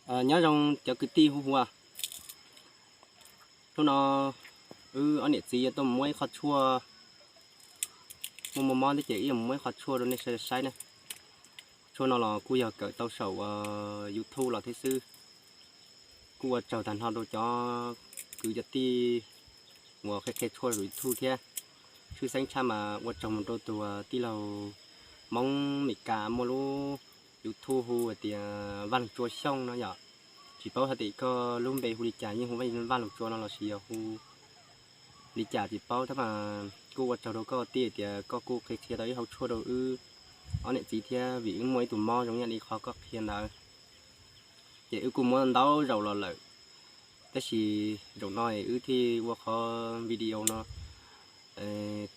Nyob zoo cov kwv tij hu ua. Hnub no wb ob niam txiv yuav tuaj mus muab ib qho tshuaj, muaj muaj mob thiab ces wb yuav mus muab ib qho tshuaj rau nej saib saib na. Tshuaj no los kuj yog kawm tau saum YouTube los thiab xwb. Kuj ua tsaug tag nrho rau cov kwv cov tij uas qhia qhia tshuaj saum YouTube thiab. Tshwj xeeb tshaj mas ua tsaug mus rau tus tij laug Hmoob Meskas muaj lub YouTube hu hais tias Vaj Lug Tsua Xyooj no yom. Tsis paub hais tias koj lub npe hu li cas, yeej hu Vaj Lug Tsua no lossis yog hu li cas tsis paub thiab mas kuj ua tsaug rau koj tij tias koj kuj qhia qhia tau ib hauv tshuaj rau wb ob niam txiv thiab, vim wb muaj ib tug mob zoo ib yam li qhov koj qhia ntawd. Ces wb kuj muab ntau zaus los lawm, tab sis zaum no wb thiaj ua qhov video no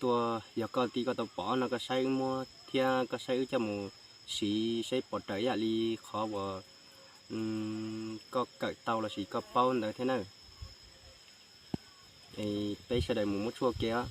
tuaj, yog koj tij koj tau pom no koj saib wb muab thiab koj saib wb coj mus siv saib pom raws ib yam li qhov uas koj kawm tau lossis koj paub ntawd thiab na. Peb sawv daws mus muab tshuaj ke os.